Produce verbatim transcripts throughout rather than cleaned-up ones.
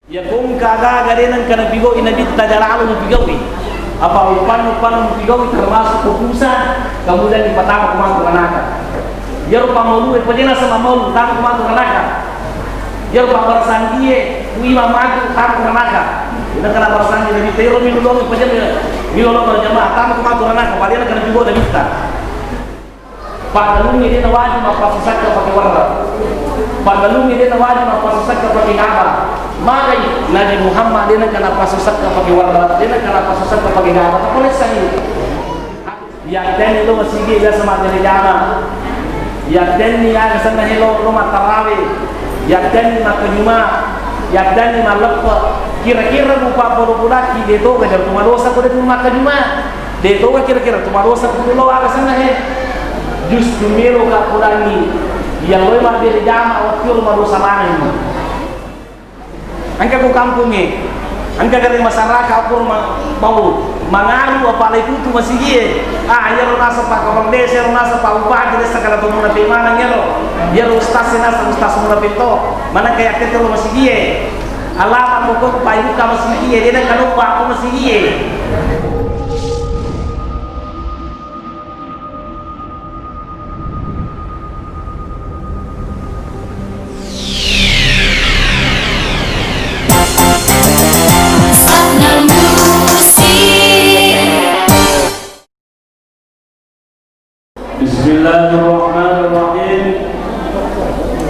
Iya kongka aga-aga de nengka napigau'i Nabitta, jalalo mupigau'i. Apa uppanna-uppanna mupigau'i termasuk kupusa, kemudian ipatama ku matu ranaka. Iyaro pammaulue, pajena sama maulu, tama ku matu ranaka. Iyaro pabbarasanjie, ku imam matu, tama ku ranaka. Ina kana barasanji Nabitta, iyaro milolongi pajena, milolongi jamaah, tama ku matu ranaka, padena kana pigau Nabitta. Padalungnge de nawajib mappasisakka pake warra. Padalungnge de nawajib mappasisakka pake gaba. Magai Nabi Muhammad de nengka nappasisakka pake warra, de nengka nappasisakka pake gaba. Tapolessangi. Yattenni lo masigi biasa maggere jama. Yattenni aga senna helo lo mattarawe. Yattenni makkajuma. Yattenni malleppe. Kira-kira mupa polo pulaki de toga jam tu madosa ko de tu makkajuma. De toga kira-kira tu madosa kulo aga senna he. Justru melo ka pulangi. Yang loe mabbere jama waktu lo madosa maneng. Engka ko kampungnge, engka gare masyarakat ko ma-, mau mangaru apa lai tutu masigie. Ah, iyaro naseng pak kapala desa, iyaro naseng pak bupati, desa kala tomuna pemaneng iyaro. Iyaro ustaz e naseng ustaz muna petto. Mana kaya keto masigie. Alama pokok paimukka masigie, dena kaloppa ko masigie. Bismillahirrahmanirrahim.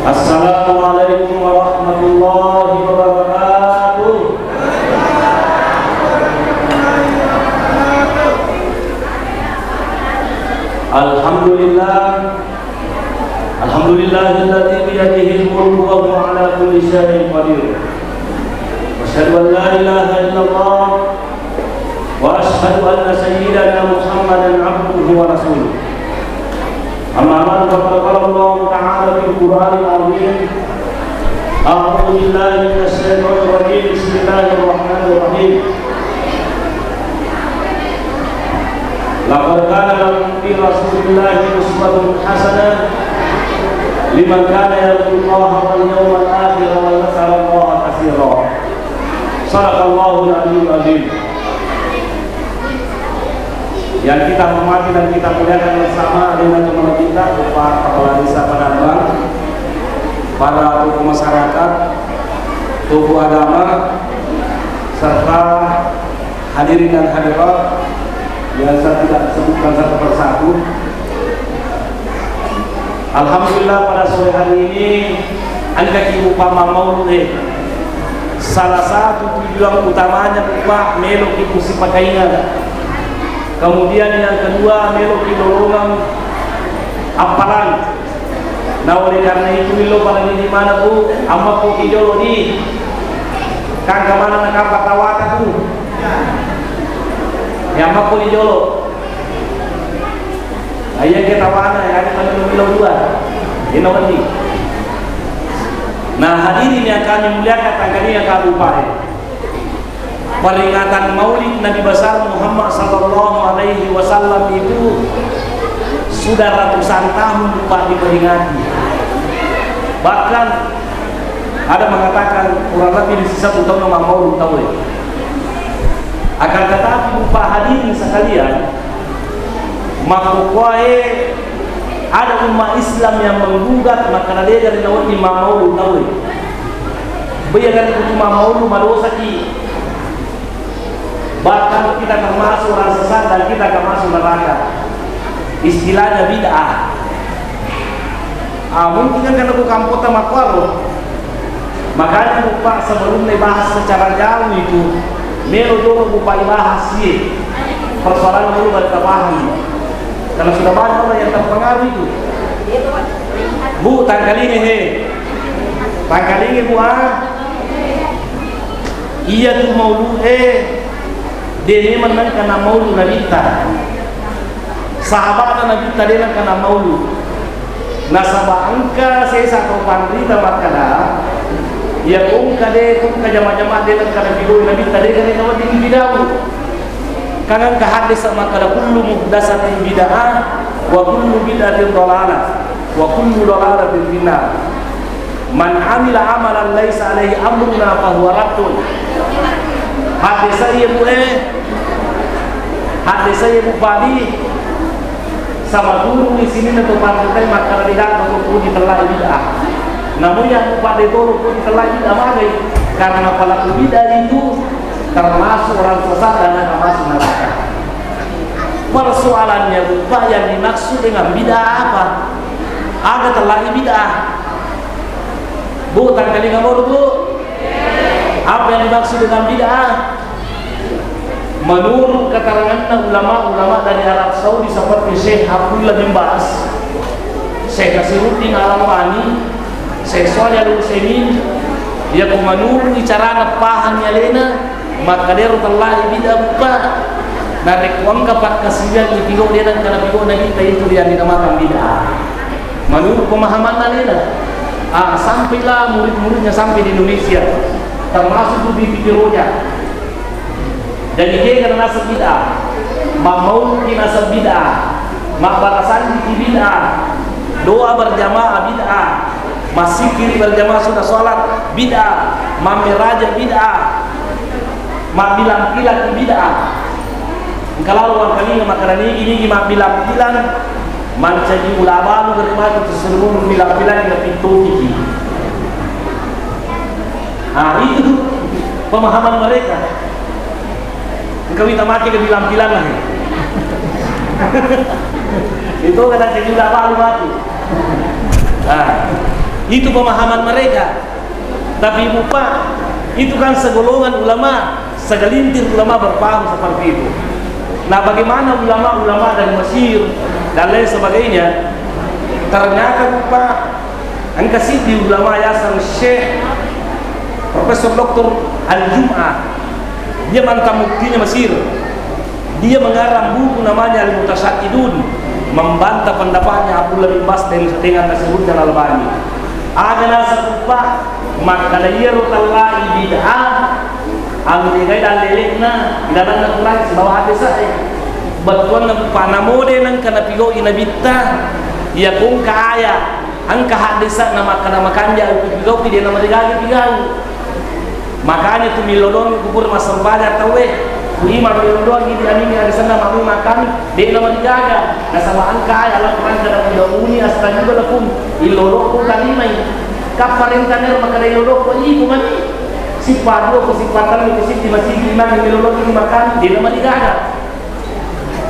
Assalamualaikum warahmatullahi wabarakatuh. Alhamdulillah. Alhamdulillahilladzi biyadihil mulku wa huwa ala kulli syai'in qadir. Wa asyhadu an la ilaha illallah wa asyhadu anna sayyidana Muhammadan abduhu wa rasuluh. Amma ba'du, faqad qala Allahu ta'ala fil Qur'anil azim, a'udzu billahi minasy syaithanir rajim. Bismillahirrahmanirrahim. Laqad kana lakum fi Rasulillahi uswatun hasanah liman kana yarjullaha wal yawmal akhir wa dzakarallaha katsira. Sadaqallahul aliyyul azim. Yang kita hormati dan kita muliakan bersama, alena tomatoa kita, Bapak Kepala Desa Padambang, para tokoh masyarakat, tokoh agama, serta hadirin dan hadirat yang saya tidak sebutkan satu persatu. Alhamdulillah, pada sore hari ini engkaki upama maulud, eh, salah satu tujuan utamanya upa meloki musipakaingan. Kemudian yang kedua, meloki lolongang appalang. Nah, oleh karena itu, millau pada di mana, Bu? Amma ko ki jolo di. Kangka mana nakapa tawata tu? Ya, amma ko di jolo. Ayah ke tawana, ya, kita millau dua. Ini nanti. Nah, hadirin yang kami muliakan, tangkaninya kabupaten. Peringatan Maulid Nabi Besar Muhammad sallallahu alaihi wasallam itu sudah ratusan tahun lupa diperingati. Bahkan ada mengatakan kurang lebih di sisa tahun nama maulid tahu ya. Akan tetapi, lupa hadirin sekalian, makkokkoe ada umat Islam yang menggugat makkada dega ri nawedding mammaulu tauwe. Beyya kan kutu mammaulu madosaki. Bahkan kita termasuk orang sesat dan kita akan masuk neraka. Istilahnya bid'ah. Ah, mungkin kan karena ku kampota makuaro. Makanya lupa sebelum dibahas secara jauh itu, melo dulu lupa dibahas sih. Persoalan dulu baru kita pahami. Karena sudah banyak orang yang terpengaruh itu. Bu, tangkalingi he. Tangkalingi, Bu, ah. Iya tu maulu, eh. De memang nengka na maulu Nabitta. Sahabata Nabitta de nengka na maulu. Nasaba engka sesa tau panrita makkada, iya ko engka de, ko engka jama-jama de nengka napigau Nabitta, de gare nawedding dipigau. Kan engka hadis makkada, kullu muhdatsatin bid'ah wa kullu bid'atin dhalalah wa kullu dhalalatin finnar. Man amila amalan laisa alaihi amruna fahuwa raddun. Hadde saya bu eh. Hadde saya bu padi. Sama turungi sininna to pantai makkara di dalam to pudi tellai bid'ah. Namun yang bu pade tolo pudi tellai bid'ah magai. Karena pelaku bid'ah itu termasuk orang sesat dan akan masuk neraka. Persoalannya bu, Pak, yang dimaksud dengan bid'ah apa? Ada tellai bid'ah. Bu, tangkalinga moro, Bu. Apa yang dimaksud dengan bid'ah? Menurut keteranganna ulama-ulama dari Arab Saudi seperti Syekh Abdullah bin Baz, Syekh Nasiruddin Al-Albani, Syekh Shalih Al-Utsaimin, iya ko menurut carana pahami alena, makkadero tellai bid'ah buppa. Narekko engka pakkasiwiang ipigau de nengka napigau Nabitta, itu yang dinamakan bid'ah. Menurut pemahaman alena, ah, sampailah murid-muridnya sampai di Indonesia, termasuk Bubi Pikiroja. Jadi kega naseng bid'ah, mammauluki naseng bid'ah, mabbarasanjiki bid'ah, doa berjamaah bid'ah, massikiri berjamaah sudah sholat bid'ah, mammeraja bid'ah, mabbilang-bilang bid'ah. Engka lalo wangkalinga makkada nigi-nigi mabbilang-bilang, mancaji ula balu gare matu sesungguhnya bilang-bilang na pittokiki. Nah, itu pemahaman mereka. Engka wita make ke bilang-bilang lah. Itu kata jadi ula balu matu. Nah, itu pemahaman mereka. Tapi Bapak, itu kan segolongan ulama, segelintir ulama berpaham seperti itu. Nah, bagaimana ulama-ulama dari Mesir dan lain sebagainya? Ternyata Bapak, engka siddi ulama yaseng Syekh Profesor Doktor Al-Jum'ah. Dia mantan muftinya Mesir. Dia mengarang buku namanya Al-Mutasyadidun, membantah pendapatnya Abdullah bin Bas dan, dengan Nasiruddin Al-Albani. Aga naseng Bapak, makkada iyaro tellai bid'ah, ammegai dallelekna ilalanna Quran sibawa hadis e. Bettuanna Bapak, namo de nengka napigau'i Nabitta, iya ko engka aya, engka hadis na makkada makanja upigau'i, de namarigaga pigau. Makanya tu millo doangi kubur massempajang tauwe, ku imang millo doangi di aningi aga senna mamui makkami, de namarigaga. Nasaba engka aya Al-Quran kada mudamuni astajiba lakum, illo doku tarimai. Kapparentana ero makkada illo doku, ibu mani. Sippa dua ku sippa tellu ku siddi masigi imang millo doangi makkami, de namarigaga.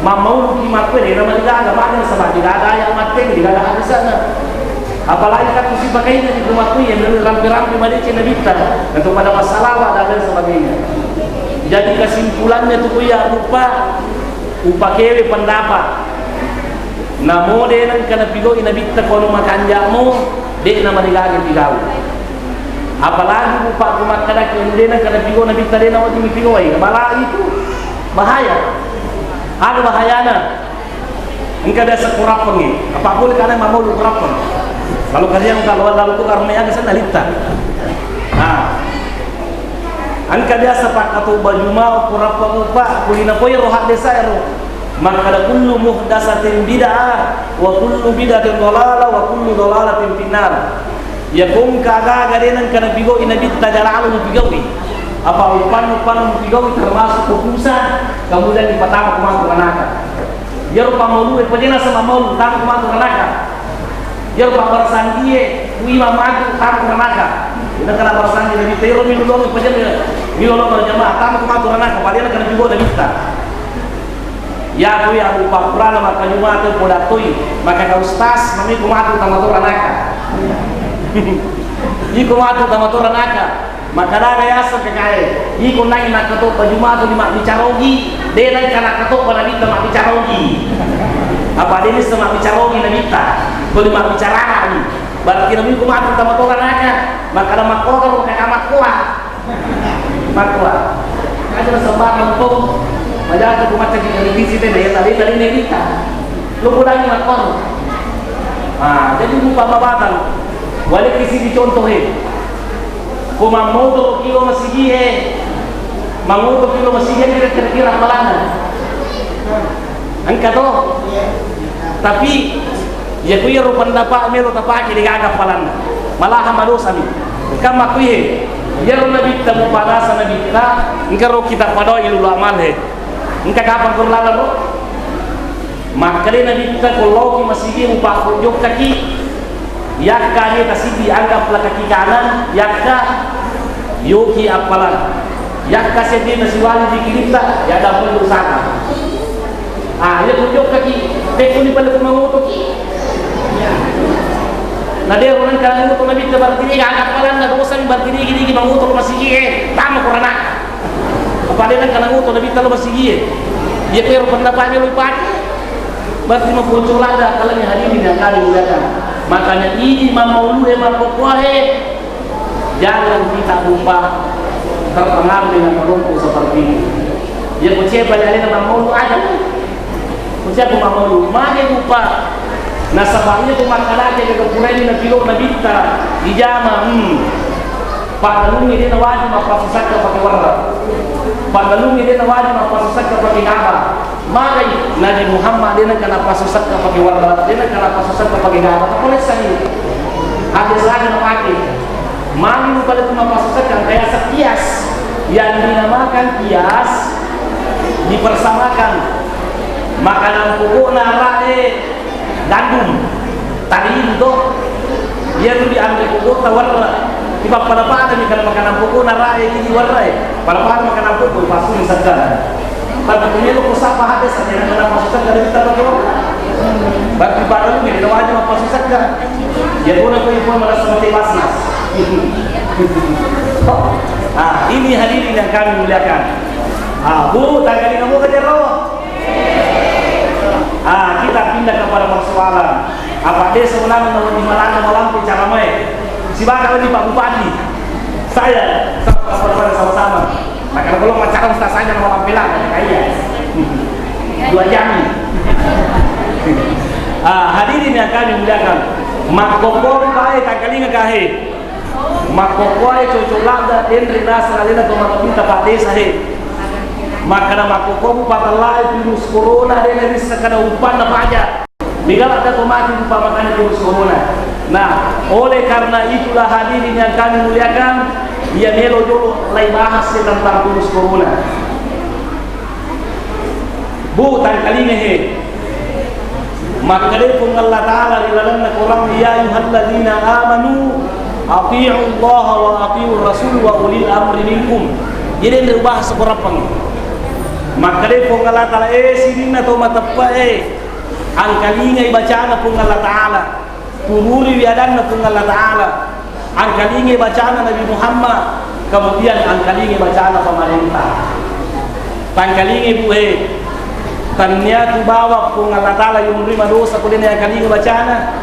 Mammauluki makkue de namarigaga, magi nasaba degaga aya matteng, degaga hadisna. Apalagi kan tu sipakainna di rumah kuya, yang rampe-rampe madeceng Nabitta, untuk pada masalah dan lain sebagainya. Jadi kesimpulannya tu kuya rupa upakewe pendapat. Namo de nengka napigau'i Nabitta ko anu makanja'mo, de namarigaga pigau. Apalagi Bapak ko makkadaki anu de nengka napigau Nabitta, de nawedding mipigauai. Bala itu bahaya. Anu bahayana. Engka biasa kurappengngi. Apa boleh kana mamolu kurappeng. Lalu kalian kalau lalu tukar mai aga senna litta. Nah. Engka biasa pakkatobba Juma kurappeng Bapak, kulina poi ro haddesa ero. Makkada kullu muhdatsatin bid'ah wa kullu bid'atin dhalalah wa kullu dhalalatin finnar. Iya ko engka aga-aga de nengka napigau'i Nabitta, jalalu mupigau'i. Apa uppanna-uppanna mupigau'i termasuk kupusa, kemudian dipatama ko matu ranaka. Iyaro pammaulue, pajena sama maulu, tama ko matu ranaka. Iyaro pabbarasanjie, ku imang matu, tama ko ranaka. Ina kana barasanji Nabitta, iyaro milolongi pajena, milolongi jamaah, tama ko matu ranaka, padena kana jubona Nabitta. Iya, ku iya, Abu Bakar, nama kajuma tu poda toi, maka ka ustaz, mami ku matu tama to ranaka. Iko matu tama to ranaka. Makkadaga yaseng kakae, iko nai nakkatobba Juma tuli mabbicara ogi, de nengka nakkatobba Nabitta mabbicara ogi. Apa de nisseng mabbicara ogi Nabitta, tuli mabbicara ni. Berarti nami ku matu tama to ranaka, makkada makkoa karo kaka makkoa. Makkoa. Aja nasabbar lempung. Majaga ku macca di televisi te, de tadi tadi Nabitta. Lu kudangi makkoa. Ah, jadi rupa babatan. Wale kisi dicontoh e. Ko mammotoroki lo masigie, mangotoroki lo masigie, kira-kira appalanna? Engka to? Tapi iya ku iyaro pendapat melo tapake, degaga appalanna. Malaha madosami. Engka makkuihe, iyaro nabitta mupanasa nabitta, engka ro kita padoi lulu amal he. Engka kapang kurlala ro? Makkeda nabitta, ko loki masigi mupakko jokkaki, yakka ane tasigi anggapla kaki kanan, yakka yoki appalang. Yakka seddi nasiwali di kiritta, yadda pun dosata. Ah, iya ko jokkaki, tekkuni pale ko mangotoki. Na de' orang kana ngoto nabitta berarti dia agak palan na dosa berarti dia gini mangoto masigi e, tama korana. Apa de' nang kana ngoto nabitta lo masigi e. Iya ko ero pendapat lo ipake. Berarti mapoco lada kalanya hadirin yang kami muliakan. Makanya ini mamaulu e makkokkoe. Jangan kita lupa terpengaruh dengan kelompok seperti ini. Ya, kuciapa ya, alena mammaulu aja. Kuciapa mammaulu? Mage lupa. Nasaba iya tu makkadake ke puraini napilo nabitta ijama, hmm. Padalungi dena wajib mappasusakka pake warra. Padalungi dena wajib mappasusakka pake kaba. Magai Nabi Muhammad de' nengka nappasusakka pake warra, de' nengka nappasusakka pake gala, apa lessani? Hadis lagi napake. Magi mupale tu mappasusakka, kayak sekias yang dinamakan kias dipersamakan makanan pokokna rae gandum. Tadi itu, iya tu diambil pokok ta warra. Tiba pada-pada mi kana makanan pokok na rae ini warra e. Pada-pada makanan pokok pasti misalkan. Tapi punya lo kusapa hati saja na kana masukkan dari kita pakai warra. Berarti pada lu ini wajib apa susah kan? Ya guna kau itu malah sama tebas nas. Ah, ini hadirin yang kami muliakan. Ah, bu, tanggal lima bu kerja roh. Ah, kita pindah kepada persoalan. Apa desa ulama na di Malanga malampe cara mai. Sibaka lagi Pak Bupati. Saya sama, sama, sama. Nah, kalau belum pacaran, ustaz saya mau lampe lagi, kayak iya. Dua jam. Ah, hadirin yang kami muliakan. Makkokko pae tangkalinga kahe. Makkokkoe cocok ladda denre naseng alena to matominta paddesa he. Makkeda makkokkomu patellai virus corona de narisseng kada umpanna paja. Mega ladda to mati rupa makana virus corona. Nah, oleh karena itulah hadirin yang kami muliakan, iya melo jolo lai bahas tentang virus corona. Bu, tangkalinga he. Makkeda Puang Allah Ta'ala ri lalenna Quran, "Ya ayyuhalladzina amanu ati'ullaha wa ati'ur rasul wa ulil amri minkum." Jadi yang bahas Quran. Makkeda Puang Allah Ta'ala, "Eh, sininna to mateppa e, angkalingai bacana Puang Allah Ta'ala." Tururiwi adanna Puang Allah Ta'ala, angkalingai bacana Nabi Muhammad, kemudian angkalingai bacana pemerintah. Tangkalingai bu he, tannia tu bawa Puang Allah Ta'ala yonroi madosa ko dena angkalingai bacana.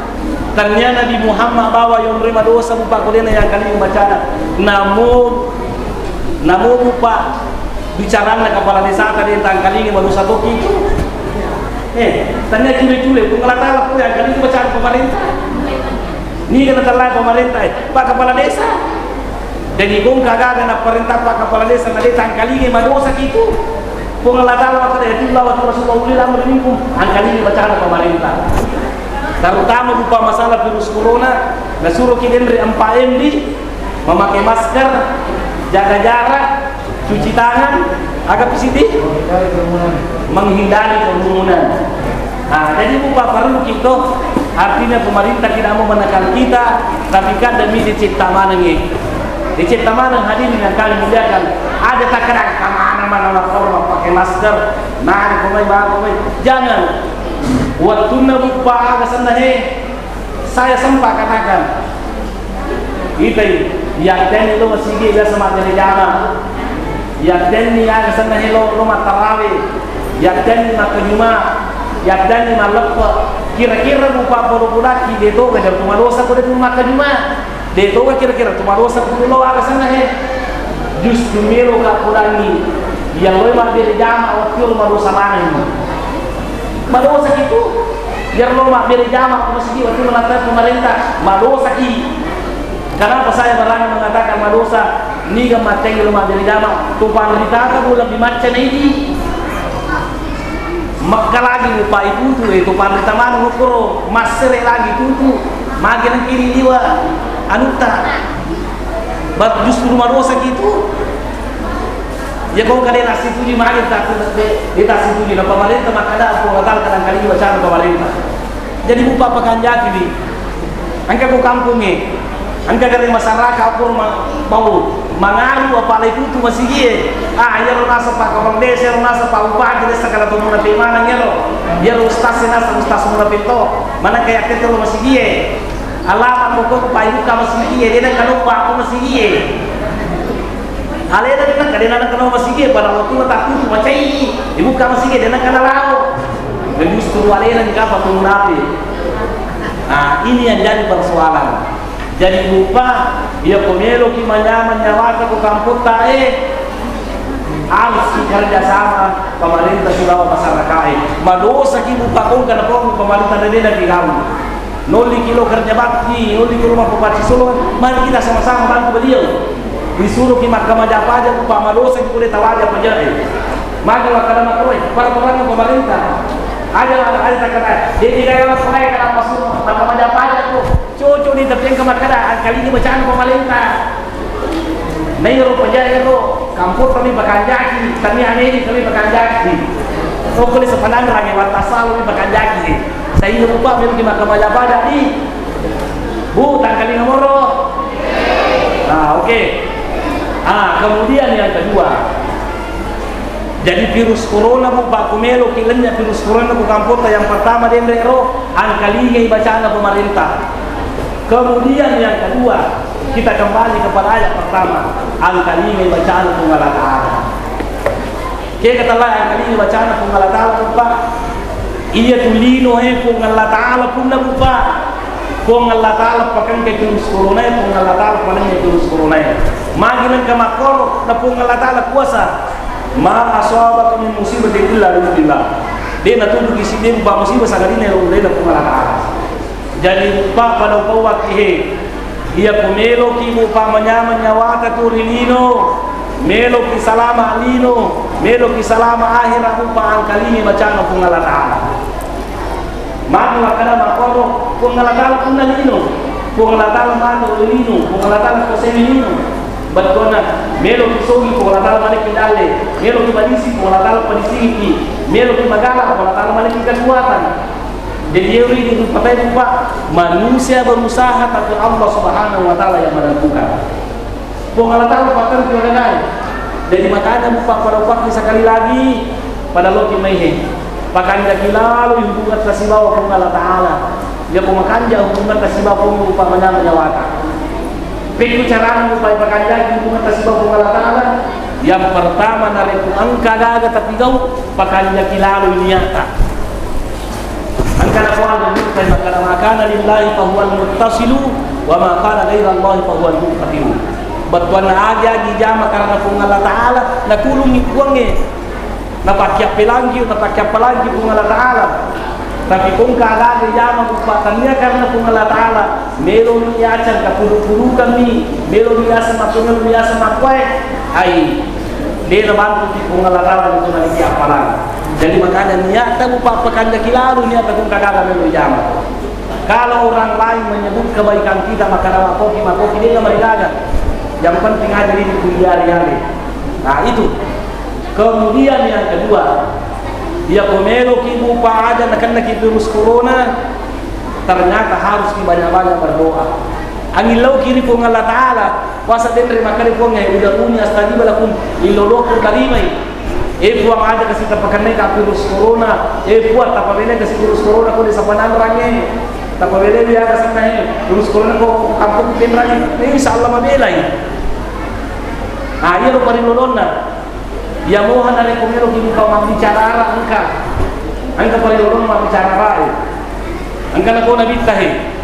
Tannia Nabi Muhammad bawa yonroi madosa bupa ko dena angkalingai bacana. Namo, namo bupa bicaranna kepala desa tadi tangkalingai madosa toki itu. Eh, tanya cule-cule, Puang Allah Ta'ala pole angkalinga bacana pemerintah. Niga natellai pemerintah, eh, Pak Kepala Desa. Jadi kongka gaga na perintah Pak Kepala Desa na desa angkalinga madosa kitu. Puang Allah Ta'ala makkeda, "Atiullah wa atiur rasul wa ulil amri minkum." Angkalinga bacana pemerintah. Terutama rupa masalah virus corona, nasuro ki denre empat M di, memakai masker, jaga jarak, cuci tangan, aga pisiti? Menghindari kerumunan. Nah, jadi bupa perlu kita, artinya pemerintah tidak mau menekan kita, tapi kan demi dicipta manengi. Dicipta maneng hadirin yang kami muliakan. Ada tak kena kemana-mana lapor pakai masker. Nah, pemain baru pemain. Jangan. Waktu na bupa aga senna he. Saya sempat katakan, itai, yattenni lo masigi biasa mabbere jama, yattenni aga senna he lo, lo mattarawe, yattenni makkajuma, yattenni malleppe, kira-kira mupa podo-podakki de toga jang tu madosa ko de tu makkajuma, de toga kira-kira tu madosa ko lo aga senna he, justru melo ka podangi, iya lo mabbere jama wattiro madosa maneng. Madosa kitu. Iyaro lo mabbere jama ko masigi wettu manatta pemerintah, madosa ki. Kenapa saya berani mengatakan madosa? Niga mattengi lo mabbere jama, tu panritata ku lebbi macca na idi. Mekka lagi mupai tutu, eh, tu panrita maneng ukkoro, massere lagi tutu, magi nengkini liwa. anutta, ba-, justru madosa ki tu. Iya ko engka de' nassituju magi, ta-, de', de' tassituju. Na pamarenta makkeda, Puang Allah Ta'ala kadang kali bacana pamarenta. Jadi mupa pakanjaki wi. Engka ko kampongnge, engka gare masyarakat pur ma-, mau mangaru apa lai tutu masigie. Ah, iyaro naseng pak kepala desa, iyaro naseng pak bupati, desa kada to muna pemaneng iyaro. Iyaro ustaz e naseng ustaz muna peto. Mana kayak keto masigie. Alama pokok pa ibuka masigie, de' nakkeda pa aku masigie. Alena de' nakkeda, de' nakkeda masigie, pada waktu takkutu macai, ibuka masigie, de' nakkeda lao. Dan justru alena ni kapang tu munafi. Nah, ini yang jadi persoalan. Jadi mupa, iya ko meloki manyameng nyawata ko kampotta e, harus ki kerja sama pemerintah sibawa masyarakat e. Madosa ki mupa ko engka napau pemerintah de' nakigawi. Nolli ki lo kerja bakti, nolli ki lo mappaccing solo, mari kita sama-sama bantu beliau. Disuruh ki makkamaja paja, mupa madosa ki pole tawaja paja e. Magi makkeda makkuae, peraturan pemerintah. Aja, aja takkeda, de' digaga makkuae kada masuk makkamaja paja ko. Cocok ni, tapi engka makkeda, angkalingi bacana pemerintah. Na iyaro paja ero, kampotta mi pakanjaki, tania medi kami pakanjaki. Okko le sepanang rangi watasalo mi pakanjaki. Sainna mupa meloki makkamaja paja di. Bu, tangkalinga moro. Nah, oke. Ah, kemudian yang kedua. Jadi virus corona, mupa, ko meloki lennye virus corona ko kampotta, yang pertama denre ro, angkalingai bacana pemerintah. Kemudian yang kedua, kita kembali kepada ayat pertama, angkalingai bacana Puang Allah Ta'ala. Kega tella angkalingai bacana Puang Allah Ta'ala, mupa? Iya tu lino e Puang Allah Ta'ala punna, mupa. Puang Allah Ta'ala pakengka virus corona e, Puang Allah Ta'ala palennya virus corona e. Magi nengka makkoro na Puang Allah Ta'ala kuasa. Ma asabaka min musibatin illa bi idznillah. De' natuduki siddi pa musibah sangadinna ero ulena Puang Allah Ta'ala. Jadi pa pada upauwakki he. Iya ko meloki mupa manyameng nyawata tu ri lino, meloki salama lino, meloki salama akhira, mupa angkalingi bacana Puang Allah Ta'ala. Magi makkeda makkoro, Puang Allah Ta'ala punna lino, Puang Allah Ta'ala manu lino, Puang Allah Ta'ala koseni lino. Bettuanna, meloki sogi, Puang Allah Ta'ala maleki dalle, meloki madisi, Puang Allah Ta'ala padisiki, meloki magala, Puang Allah Ta'ala maleki kekuatan. Jadi, iya ri rupa tau, Pak, manusia berusaha, tapi Allah Subhanahu wa Ta'ala yang menentukan. Puang Allah Ta'ala pattentu adalah. Jadi, makanya, Pak, pada upakki sekali lagi, pada loki maihe. Pakanjaki lalo hubungatta sibawa Puang Allah Ta'ala. Iya ko makanja hubungatta sibawa Puang, Pak, manyameng nyawata. Pekko carana mupa pakanjaki hubungatta sibawa Puang Allah Ta'ala? Yang pertama, narekko engka gaga tapigau, pakanjaki lalo niatta. Engka napoang mupa makkeda, "Ma kana lillahi fahuwal muttasilu, wa ma kana ghairallahi fahuwal munqati'u." Bettuanna agi-agi jama karena Puang Allah Ta'ala, natulungi Puangnge. Napakkiappelangki, napakkiappalangki Puang Allah Ta'ala. Tapi ko engka gaga jama mupa tania karena Puang Allah Ta'ala, melomi yaseng kapuru-purukanni, melomi yaseng makko, melomi yaseng makkoe, ai, de' nabantuki Puang Allah Ta'ala untuk naliki appalang. Jadi makanya niatta mupa pakanjaki lalo niatta ko engka gaga melo jama. Kalau orang lain menyebut kebaikan kita, maka nama kopi, makopi de' namarigaga. Yang penting aja ini kuliah hari-hari. Nah, itu. Kemudian yang kedua, iya ko meloki mupa aja nakennaki virus corona, ternyata harus ki banyak-banyak berdoa. Angillauki ri Puang Allah Ta'ala, puasa denre makkeda Puang, "Ud'uni astajib lakum," illodokku tarimai. Eh Puang, aja kasi tapakennai ka virus corona. Eh Puang, tapabelai kasi virus corona ko desa Pananrange. Tapabelai ya kasi virus corona ko kampung Pinrange. Eh, insya Allah mabelai. Nah, iya ro parilolonna. Iya moha narekko meloki mupa mabbicara ara engka. Engka parilolong mabbicara ara e. Engka nakona Nabitta he.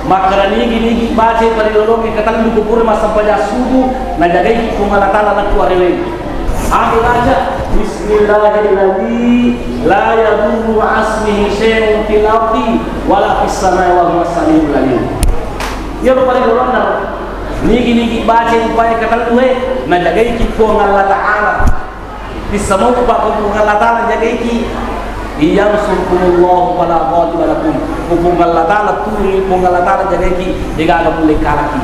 Makkeda nigi-nigi baca parilolongnge katellu ko pura massempajang subuh, najagaiki Puang Allah Ta'ala lettu arewe. Aga baca, "Bismillahilladzi la yadurru ma'asmihi syai'un fil ardi wala fis samai wa huwas samiul alim." Iyaro parilolonna. Nigi-nigi baca upaya katellue, najagaiki Puang Allah Ta'ala. Bisa maupa ko Puang Allah Ta'ala jagaiki. Iyansurkumullahu fala ghaliba lakum. Ko Puang Allah Ta'ala tulungi, Puang Allah Ta'ala jagaiki, degaga mulle kalaki.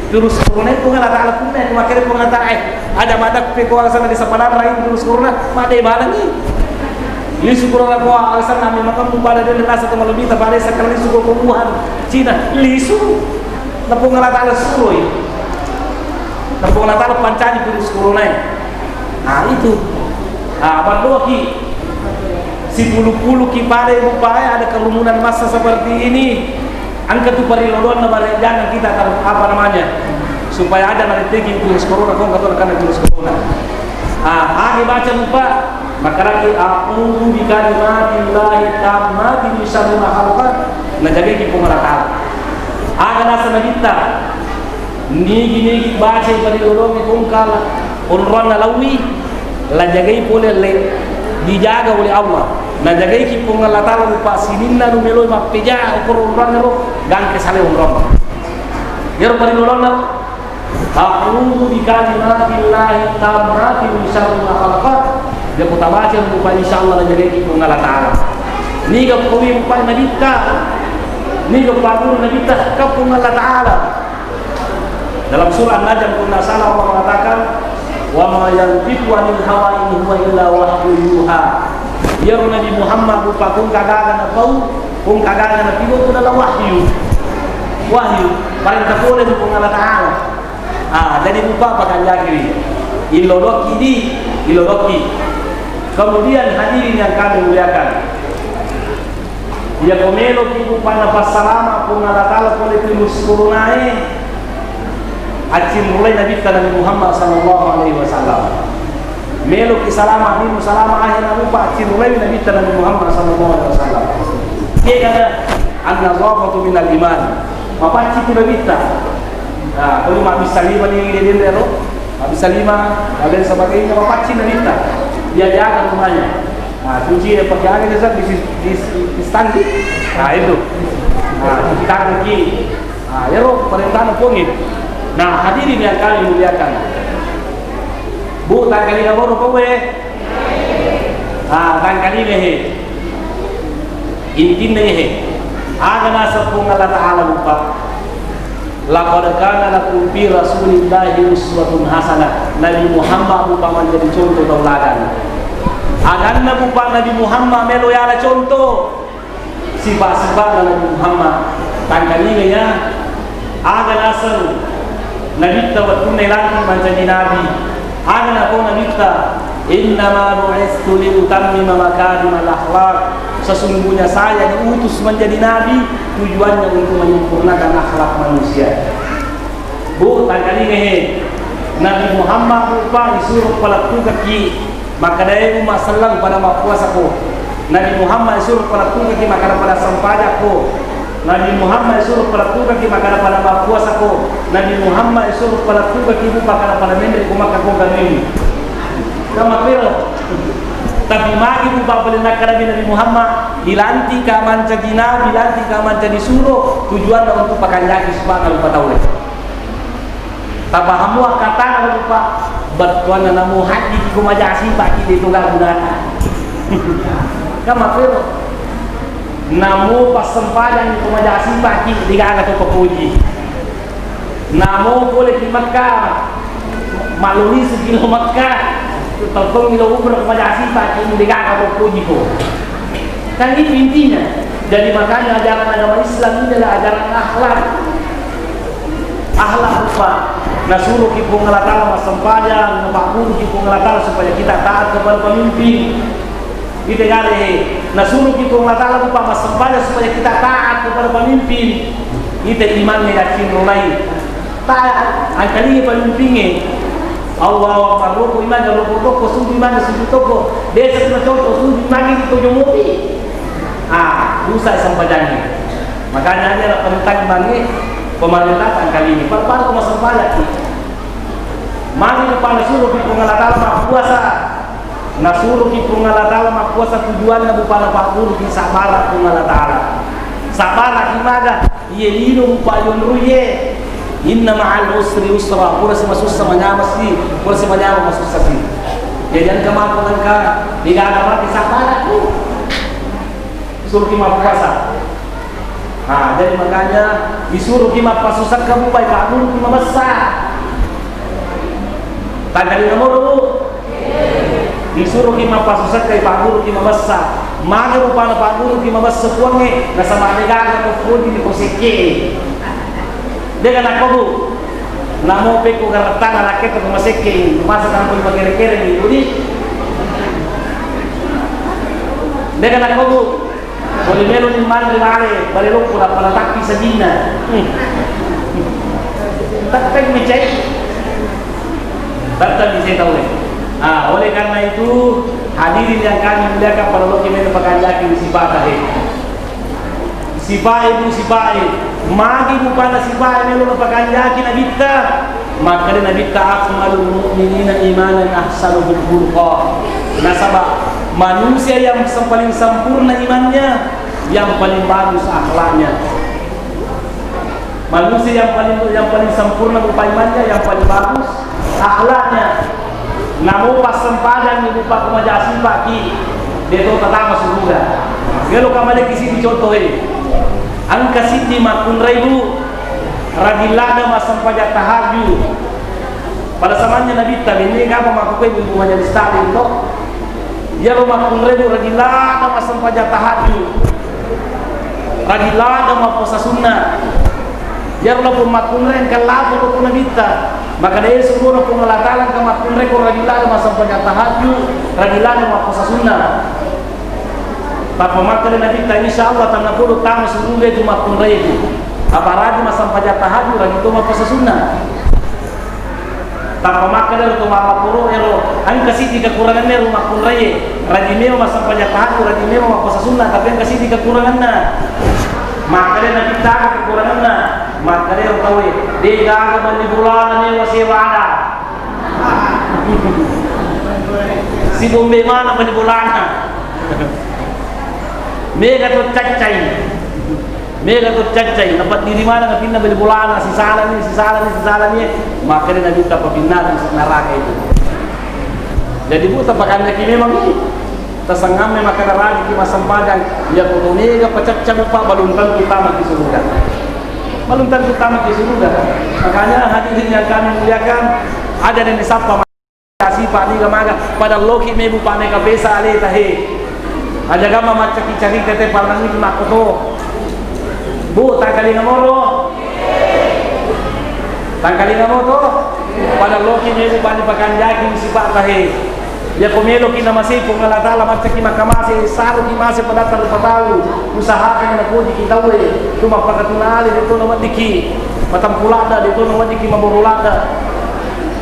Virus corona Puang Allah Ta'ala punna, ko makkeda Puang Allah Ta'ala, eh, aja madappe ko alasanna desa Palarra ini virus corona, made balangi. Lisu corona ko alasanna memang kamu pada dende rasa to malebita pada sakala lisu ko Wuhan, Cina, lisu. Na Puang Allah Ta'ala suroi. Na Puang Allah Ta'ala pancaji virus corona. Nah, itu. Ah, balloki. Sipulu-puluki pada rupae ada kerumunan massa seperti ini. Engka tu parilolonna barejana kita ter-, apa namanya? Supaya ada nareteki virus corona, kau kata karena virus corona. Ah, agi baca lupa, makaraki a'udzu bikalimatillahi tammati min syarri ma khalaqa, najagaki Puang Allah Ta'ala. Aga nasa nabitta, nigi-nigi bacai parilolongi kongkala, onroanna lawi, la jagai pole le, dijaga oleh Allah. Najagaiki Puang Allah Ta'ala rupa sininna nu meloi mappeja okoro onroanna ro, gangke sale onroanna. Iyaro parilolonna, a'udzu bikalimatillahi tammati min syarri ma khalaqa. Dia kota baca rupa insyaallah najagaiki Puang Allah Ta'ala. Niga kowi rupa nabitta, niga paguru nabitta, ka Puang Allah Ta'ala. Dalam surah An-Najm, kalau nggak salah, Allah mengatakan, "Wa ma yantiqu anil hawa in huwa illa wahyu yuha." Iyaro Nabi Muhammad rupa kongka gaga napau, kongka gaga napigau, itu adalah wahyu. Wahyu, parenta pole ri Puang Allah Ta'ala. Ah, jadi rupa pakanjaki ri. Iloloki di, iloloki. Kemudian hadirin yang kami muliakan, iya ko meloki rupanna passalama Puang Allah Ta'ala pole virus corona e, accinrulai Nabitta Nabi Muhammad sallallahu alaihi wasallam. Meloki salama, dinu salama, akhirna rupa accinrulai Nabitta Nabi Muhammad sallallahu alaihi wasallam. Dia kata, "An-nadhafatu minal iman." Mapaccing tu Nabitta. Nah, kalau mabbissa lima ni, dia, dia, dia, mabbissa lima, dan lain sebagainya, mapaccing Nabitta. Dia jaga rumahnya. Nah, cuci ya pakai air, dia di, di, di stand. Nah, itu. Nah, cuci tangan ki. Nah, iyaro parentana Puangnge. Nah, hadirin yang kami muliakan. Bu, tangkalinga baru kau, eh? Ah, tangkalinga he. Intinna he. Aga naseng Puang Allah Ta'ala rupa. "Laqad kana lakum fi Rasulillahi uswatun hasanah." Nabi Muhammad rupa manjadi contoh tauladan. Aganna rupa Nabi Muhammad melo yala contoh. Sipa-sipana Nabi Muhammad. Tangkalinga ya. Aga naseng Nabitta wettunna ilantik mancaji nabi. Aga nakko Nabitta, "Innama bu'istu liutammima makarimal akhlak." Sesungguhnya saya diutus menjadi nabi, tujuannya untuk menyempurnakan akhlak manusia. Bu, tangkalinga he. Nabi Muhammad rupa disuruh palettukaki. Makkeda, "E umma selleng, pada mappuasako." Nabi Muhammad disuruh palettukaki, makkeda, "Pada sempajakko." Nabi Muhammad disuruh palettukaki, makkeda, "Pada mappuasako." Nabi Muhammad disuruh palettukaki, makkeda, "Pada menre ko Makkah ko ganui." Kama pero. Tapi magi rupa paling nakkeda Nabi Muhammad, dilantika mancaji nabi, dilantika mancaji suro, tujuanna untuk pakanjaki supaya rupa tau. Tapahamu akkatana lupa, bettuanna namo haji ko maja sipaki de to gaga gunana. Kama pero. Namo passempajang ko maja sipaki de gaga to papoji. Namo pole ki Makkah, maluli sukilo Makkah, teppengi lo umrah ko maja sipaki de gaga to papoji ko. Kan itu intinya. Jadi makanya ajaran agama Islam ini adalah ajaran akhlak. Akhlak rupa. Nasuroki Puang Allah Ta'ala massempajang, napabburuki Puang Allah Ta'ala supaya kita taat kepada pemimpin. Kita gare, nasuroki Puang Allah Ta'ala rupa massempajang supaya kita taat kepada pemimpin. Kita imannya yakin mulai. Taat, angkalingi pemimpinnya. Allahu Akbar, roko imannya, roko toko, suju imannya, suju toko. Desa kena contoh, suju imannya di Tojo Mopi. Ah, rusak sempajannya. Makanya ada penentang imannya, pemerintah angkalingi. Pada-pada ko massempajang. Magi rupa nasuroki Puang Allah Ta'ala mappuasa. Nasuroki Puang Allah Ta'ala mappuasa tujuanna rupa napabburuki sabbara Puang Allah Ta'ala. Sabbara ki maga, iye lino rupa yonroiye. Inna ma'al usri yusra. Pura si masussa manyameng si, pura si manyameng masussa si. Jadi engka mako engka degaga mati sabarakku. Suruki mappuasa. Nah, jadi makanya disuruki mappasusekka bupai, pagguruki mabessa. Tangkalinga moro, Bu? Disuruki mappasusekka, pagguruki mabessa. Magi rupana pagguruki mabessa Puangnge, nasaba degaga to pojini ko sekke. Dega nakko, Bu. Namo pekko garettana rakketta ko masekke, masa tanpa makere-kere mi, Budi. Dega nakko, Bu. Pole melo ni manre bale, bale loppo, nappa natappi sajinna. Tappek mi cai. Tattap mi cai tau. Ah, oleh karena itu, hadirin yang kami muliakan, pada loki melo pakanjaki sipata he. Sipae, Bu, sipae. Magi rupana sipae melo napakanjaki Nabitta? Makkeda Nabitta, "Akmalul mu'minina imanan ahsanuhum khuluqa." Nasaba manusia yang se-, paling sempurna imannya, yang paling bagus akhlaknya. Manusia yang paling, yang paling sempurna rupa imannya, yang paling bagus akhlaknya. Namo passempajanni rupa ko maja sipa'ki, deto tatama suruga. Melo ka madeki siddi contoh e. Engka siddi makkunrai, Bu, rajin ladda massempajang tahajud. Pada zamannya Nabitta, benne kapa makkukue ibu majelis taklim to. Iyaro makkunrai, Bu, rajin ladda massempajang tahajud. Rajin ladda mappuasa sunnah. Iyaro lapong makkunrai engka laporo ko Nabitta. Makkeda, "E, suruhna Puang Allah Taala engka makkunrai ko rajin ladda massempajang tahajud, rajin ladda mappuasa sunnah." Tappa makkeda Nabitta, "Insya Allah tennapodo tama suruga itu makkunrai itu. Apa rajin massempajang tahajud, rajin to mappuasa sunnah." Tappa makkeda ro to mappapporo ero, engka siddi kekuranganna ero makkunraie, rajin mewa massempajang tahajud, rajin mewa mappuasa sunnah, tapi engka siddi kekuranganna. Makkeda Nabitta, "Aga kekuranganna?" Makkeda ro tauwe, "De gaga melli bolana mewa sewa ada." Sibombe mana melli bolana. Mega to caccai. Mega to caccai, napaddiri maneng apinna bali bolana, sisalani, sisalani, sisalani, makkeda Nabitta, "Papinnareng naraka itu." Jadi, Bu, tapakanjaki memang ini. Tasengngamme makkeda rajiki massempajang, iya ko to mega pacacca, Bu, Pak, balum tentu tamaki suruga. Balum tentu tamaki suruga. Makanya hadirin yang kami muliakan, ada yang disapa Sipa niga maga, pada loki mebu pa mega pesa aleta he. Aja gama maccaki carita te parang itu makkoto. Bu, tangkalinga moro. Tangkalinga moto. Pada loki mebu pa dipakanjaki sipata he. Yako meloki na mase Puang Allah Taala maccaki makkamase, saruki mase padatta rupa tau, usahakan na pojiki tauwe, tu mappakatunale de to na weddiki, matampuladda de to na weddiki, maboro ladda.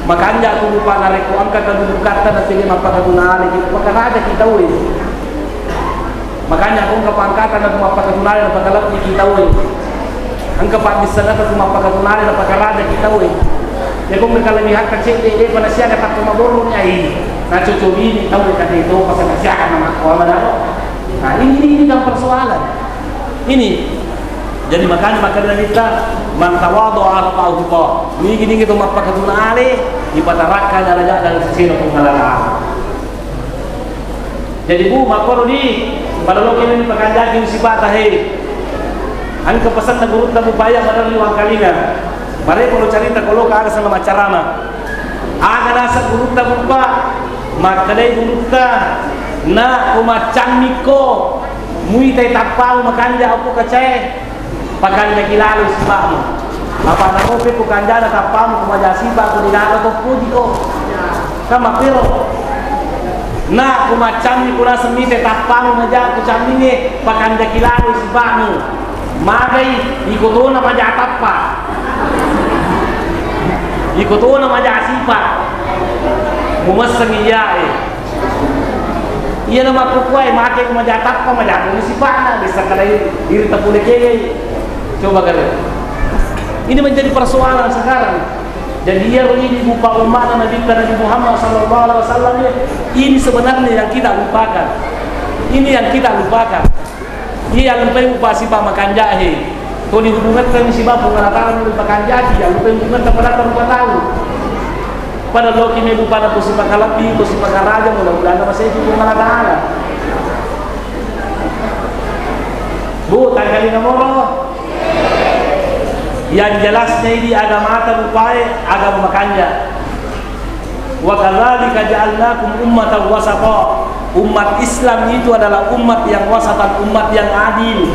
Makanja tu rupa narekko engka kedudukatta na tege mappakatunale ki, makarajaki tauwe. Makanja ko engka pangkatna tu mappakatunale na pakalebbiki tauwe. Engka paddissengata tu mappakatunale na pakarajaki tauwe. Ya ko engka kalebihatta cedde, de pa nasiaga tappa maboroni ai. Na cocobini tauwe kate to pasang nasiaga na makkuama daro. Nah, ini, ini, ini kan persoalan. Ini. Jadi makanya, makanya kita, "Man tawadha'a rafa'ahu Allah." Nigi-nigi to mappakatunale, ipatarakka daraja dan sesena Puang Allah Taala. Jadi, Bu, makkoro di, pada loki ni pakanjaki sipata he. Engka pesanna gurutta Bu Paya maderri wangkalinga. Mare ko lo carita ko lo ka aga senna maccarama. Aga nasa gurutta Bu Pa, makkedai gurutta, "Na ko maccammi ko, muitai tappamu makanja okko kacae." Pakanjaki lalo sipa'mu. Apa namope ko kanjana tappamu ko maja sipa ko degaga to pojiko. Kan mappero. Na ko maccammi ko naseng mite tappamu maja ko camminge, pakanjaki lalo sipa'mu. Magai iko tona maja tappa. Iko tona maja sipa. Mumessengi iyae. Iyana makkukkuae, make maja tappa, maja pole sipa'na, dessa kalai iri tapole kengei. Coba kalian. Ini menjadi persoalan sekarang. Jadi, iyaro ini Bu Pa umma'na Nabitta Nabi Muhammad sallallahu alaihi wasallam, ya, ini sebenarnya yang kita lupakan. Ini yang kita lupakan. Iya, allupai upasipa makanja he. Toni hubungetta mi siba Puang Allah Taala, melo pakanjaki, allupai hubungetta padatta rupa tau. Pada loki mebu pada ko sipakalebbi, ko sipakaraja, mudah-mudahan namaseki Puang Allah Ta'ala. Bu, tangkali nomoro. Yang jelasnya ini agamata rupae, agama makanja. Wa kadzalika ja'alnakum ummatan wasata. Umat Islam itu adalah umat yang wasatan, umat yang adil.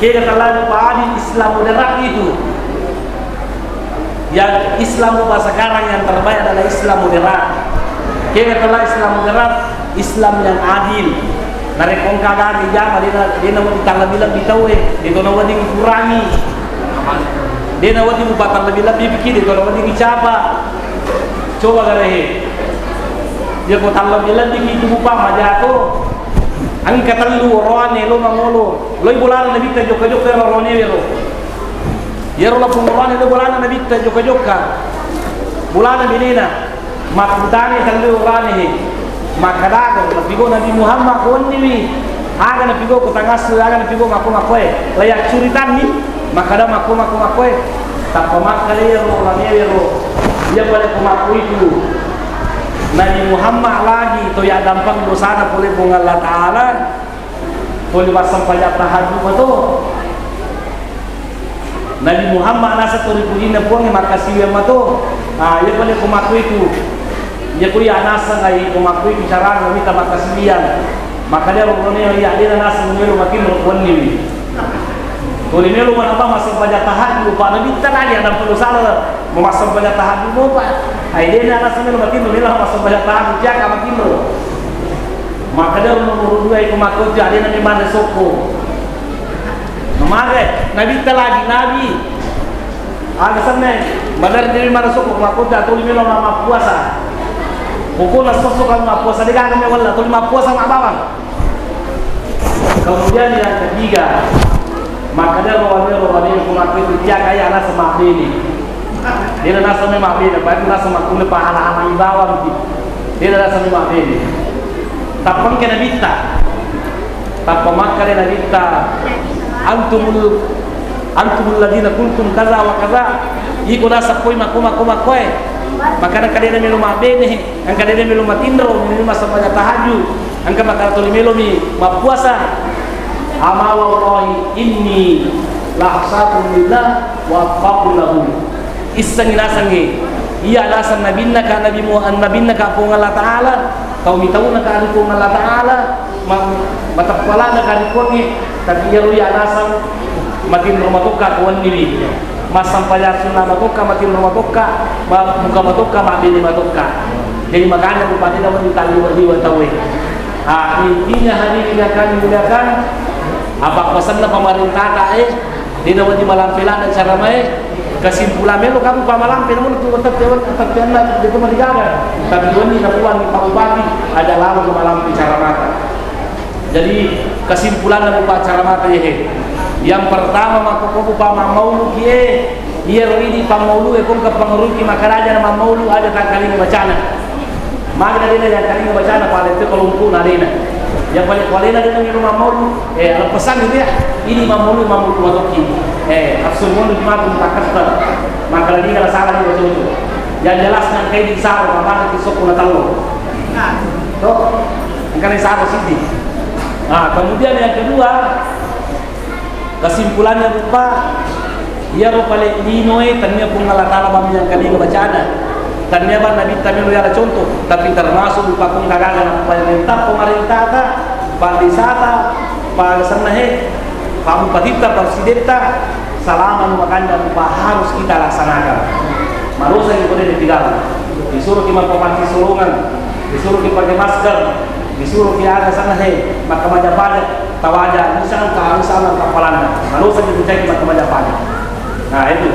Kega tala rupa adil Islam moderat itu. Yang Islam rupa sekarang yang terbaik adalah Islam moderat. Kega tala Islam moderat, Islam yang adil. Narekko engka gaga ijama, dena, dena wedding tallebbi-lebbi tauwe, de to nawedding kurangi. Dena wedding mupa tallebbi-lebbi piki, de to nawedding icapa. Coba gare he. Iya ko tallebbi-lebbi ki itu mupa majato. Engka tellu oroane lo mangolo. Loi bolana nabitta jokka-jokka ero oroane wero. Iyaro lapong oroane lo bolana nabitta jokka-jokka. Bolana binena. Makkutani tellu oroane he. Makkadako, napigo Nabi Muhammad ko wenniwi. Aga napigo ko tangassu, aga napigo makko-makkoe. Layak curitanni, makkada makko-makko-makkoe. Tappa makkada iyaro oroane wero. Iya pada ko makko itu. Nabi Muhammad lagi to yaddampeng dosana pole Puang Allah Ta'ala. Pole massempajang tahajud mato. Nabi Muhammad naseng to ripujinna Puangnge makkasiwiang mato. Ah, iya pale ko makkuitu. Iya ko iya naseng ai ko makkuitu carana mita makkasiwiang. Makkada ro roneo iya dena naseng melo matinro ko wenniwi. Tuli melo manaba massempajang tahajud, pa nabitta nani ada perlu salah. Mau massempajang tahajud mopa. Ai dena naseng melo matinro, melo massempajang tahajud, tiaka matinro. Makkada ro nomor dua iko makkuitu adena memang sokko. Mamaga, nabitta lagi, Nabi. Aga senna, madar jadi mana sokko, makko ta tuli melo ma-, mappuasa. Pokokna sosso kamu mappuasa, de gaga me walla, tuli mappuasa ma bawang. Kemudian yang ketiga, makkada ro wale ro wale ko makko itu dia kaya anak sama bini. Dia rasa memang beda, baru rasa makkulle pahala-hala ibawang. Dia rasa memang beda. Tappengke nabitta. Tappa makkada nabitta, "Antumul, antumul ladina kuntum kaza wa kaza." Iko naseng poi makko, makko, makkoe. Makkada kadena melo mabbene, engka dena melo matinro, melo massempajang tahajud, engka makkada tuli melomi mappuasa. Ama wallahi inni la akhsyakum lillah wa atqakum lahu. Issengngi nasengnge, iya naseng nabinna ka Nabi Mu-, nabinna ka Puang Allah Ta'ala, tau mitauna ka ri Puang Allah Ta'ala, ma-, mateppalana ka ri Puangnge, tapi iyaro iya naseng matinro matokka ko wenniwi. Massempajang sunna matokka, matinro matokka, ma-, buka matokka, mabbene matokka. Jadi makanya bupati nawa ditalliwa-liwa tauwe. Ah, intinya hadirin yang kami muliakan, apa pesanna pemerintah ta, eh, Dena wedding malampe ladde caramae, kesimpulan melo kamu pa malampe, namun tu tetap, tetap anna de to marigaga. Tapi wenni napuang Pak Bupati, aja lalo malampe caramata. Jadi kesimpulanna Pak caramata, eh, yang pertama, makkokko Pak mammaulu kie, iyaro idi pammaulu e, kongka panguruki makkaraja na mammaulu, aja tangkalinga bacana. Maga dena yang kalinga bacana, pale tu kalumpu na dena. Yang paling, palena dena minum mammaulu, eh, ala pesan gitu ya. Ini mammaulu, mammaulu matokki. Eh, langsung mundur matu mutakkasta. Maka lagi kalau salah juga cocok. Yang jelas nangkai di saro, maka di sokku na tello. Toh, nangkai di saro sidi. Nah, kemudian yang kedua, kesimpulannya rupa, iyaro pale linoe, tania Puang Allah Ta'ala bang yang kalinga bacana. Tania bang Nabi ta melo yala contoh, tapi termasuk rupa kung kagaga na pemerintah, pemerintah ta, padesata, pasenna he, pabupatitta, presidenta, selama nu makanja rupa harus kita laksanakan. Marosa yang kode ditinggal. Disuruh ki mappapanci solongan, disuruh ki pakai masker, disuruh ki aga sana he, makkamaja-paja, tawaja, insya Allah, insya Allah, kapalanna. Marosa ki puncaki makkamaja-paja. Nah, itu.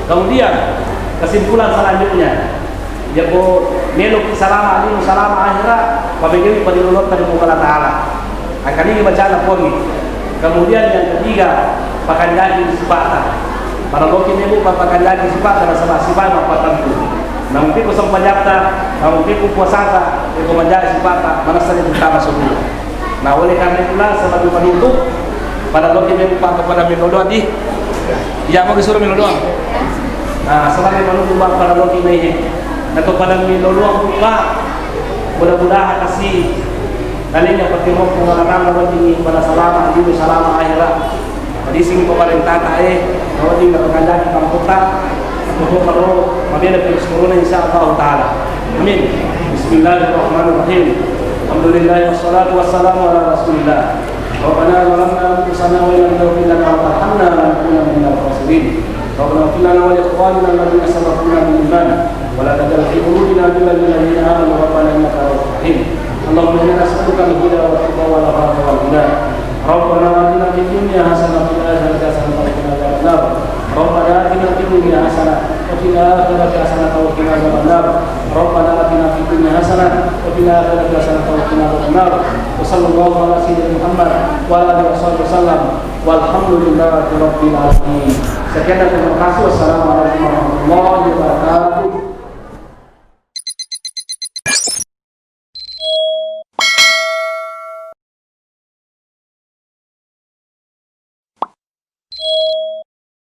Kemudian, kesimpulan selanjutnya, yako melo ki salama lino, salama akhira, pabegewi padilolotta di Puang Allah Ta'ala. Angkalingi bacana Puangnge. Kemudian yang ketiga, pakanjaki sipata. Pada loki mebu pa-, pakanjaki sipata, nasaba sipata mappatentu. Nampi ko sempajatta, nampi ko puasata, iko manjari sipata, manessani utama semua. Nah, oleh karena itulah sebagai penutup, pada loki mebu pa kepada melo doa di, iya mau disuruh melo doa. Nah, sebagai penutup pa-, pada loki mehe. Nato pada miloloang buka, mudah-mudahan kasi lainnya patirokku wararama weddingi pada salama dulu salama akhirat. Padising pemerintah tae, wedding na pengajaki kamputta, pokok karo mabela virus corona insya Allah taala. Amin. Bismillahirrahmanirrahim. Alhamdulillah wassalatu wassalamu ala Rasulillah. ربنا ظلمنا أنفسنا وإن لم تغفر لنا وترحمنا لنكونن من الخاسرين. ربنا اغفر لنا ولإخواننا الذين سبقونا بالإيمان ولا تجعل في قلوبنا غلا للذين آمنوا ربنا إنك رؤوف رحيم. اللهم إنا نسألك الهدى والتقى والعفاف والغنى. ربنا آتنا في الدنيا حسنة وفي الآخرة حسنة وقنا عذاب النار. ربنا آتنا في الدنيا حسنة وفي الآخرة حسنة وقنا عذاب النار. ربنا آتنا في الدنيا حسنة وفي الآخرة حسنة وقنا عذاب النار. وصلى الله على سيدنا محمد وعلى آله وصحبه وسلم. والحمد لله رب العالمين. Sekian dan terima kasih. Wassalamualaikum warahmatullahi wabarakatuh.